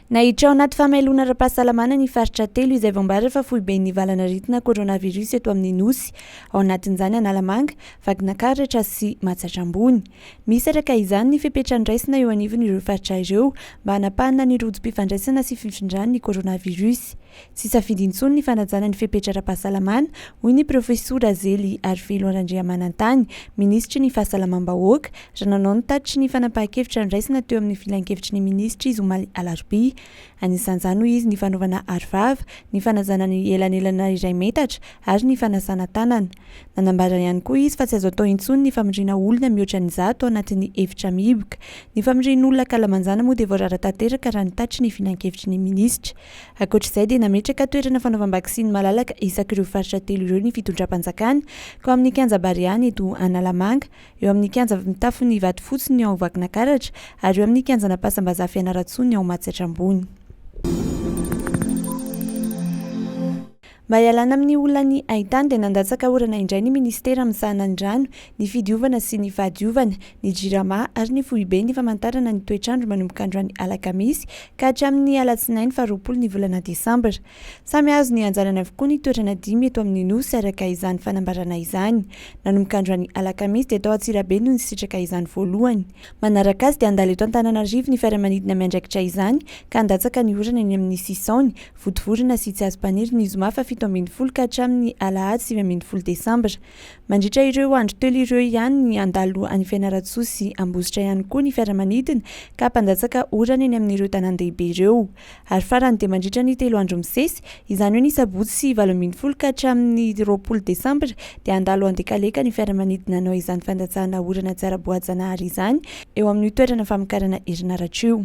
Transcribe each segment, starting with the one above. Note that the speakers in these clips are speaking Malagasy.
Naiditra ao anaty fahamailoana ara-pahasalamana ny faritra telo izay voambara fa foiben'ny valanaretina coronavirus eto amin'ny Nosy. Ao anatin'izany Analamanga, Vakinankaratra sy Matsiatra Ambony. Misy araka izany ny fepetra noraisina eo anivon'ireo faritra ireo mba hanapahana ny rojom-pifandraisana sy fifindran'ny coronavirus. Tsy safidy intsony ny fanajana ny fepetra ara-pahasalamana, hoy ny Profesora Zely Arivelo Randriamanantany, minisitry ny Fahasalamam-bahoaka, raha nanao ny tatitry ny fanapahan-kevitra noraisina teo amin'ny filankevitry ny minisitra izy omaly alarobia. Anisan'izany, hoy izy, ny fanaovana arovava, ny fanajana ny elanelana iray metatra ary ny fanasana tanana. Nanambara ihany koa izy fa tsy azo atao intsony ny famoriana olona mihoatra ny zato ao anatin'ny efitra mihiboka. Ny famorian'olona ankalamanjana moa dia voarara tanteraka raha ny tatitry ny filankevitry ny minisitra. Ankoatra izay dia nametraka toerana fanaovam-baksiny malalaka isak'ireo faritra telo ireo ny fitondram-panjakana, ka ao amin'ny kianja Barea ny eto Analamanga, eo amin'ny kianja mitafon'ny Vatofotsy ny ao Vakinakaratra ary eo amin'ny kianjan'Ampasambazaha Fianarantsoa ny ao Matsiatra Ambony. Mba hialana amin'ny olan'ny haintany dia nandatsaka orana indray ny minisitera misahana ny rano, ny fidiovana sy ny fahadiovana, ny Jirama ary ny foiben'ny famantarana ny toetr'andro manomboka androany alakamisy ka hatramin'ny alatsinainy faharoapolo ny volana desambra. Samy hahazo ny anjarany avokoa ny toerana dimy eto amin'ny Nosy araka izany fanambarana izany. Nanomboka androany alakamisy dia tao Antsirabe no nisitraka izany voalohany. Manaraka azy dia handalo eto Antananarivo ny fiaramanidina miandraikitra izany ka handatsaka ny orana eny amin'ny sisaony, Vontovorona sy Tsiazompaniry ny zoma faha 17 ka hatramin'ny alahady 19 desambra. Mandritra ireo andro telo ireo ihany ny handalo any Fianarantsoa sy Ambositra ihany koa ny fiaramanidina ka hampandatsaka orana eny amin'ireo tanàn-dehibe ireo. Ary farany dia mandritra ny telo andro misesy, izany hoe ny sabotsy 18 ka hatramin'ny 20 desambra dia handalo Andekaleka ny fiaramanidina hanao izany fandatsahana orana tsy ara-boajanahary izany eo amin'io toerana famokarana herinaratra io.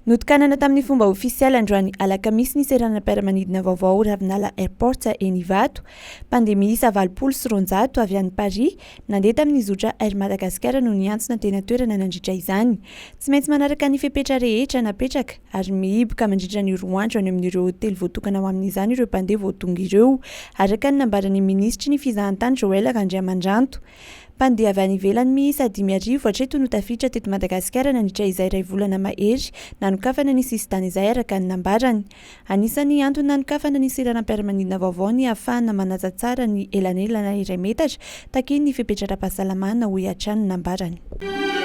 Notokanana tamin'ny fomba ofisialy androany alakamisy ny seranam-piaramanidina vaovao Ravinala Airport eny Ivato. Mpandeha miisa 280 avy any Paris nandeha tamin'ny zotra Air Madagascar no niantsona teny an-toerana nandritra izany. Tsy maintsy manaraka ny fepetra rehetra napetraka ary mihiboka mandritra ny roa andro any amin'ireo hotely voatokana ho amin'izany ireo mpandeha vao tonga ireo, araka ny nambaran'ny minisitry ny fizahantany Joël Randriamandranto. Mpandeha avy any ivelany miisa 5000 hatreto no tafiditra teto Madagasikara nandritra izay iray volana mahery nanokafana ny sisintany izay araka ny nambarany. Anisan'ny antony nanokafana ny seranam-piaramanidina vaovao ny hahafahana manaja tsara ny elanelana iray metatra takian'ny fepetra ara-pahasalamana hoy hatrany ny nambarany.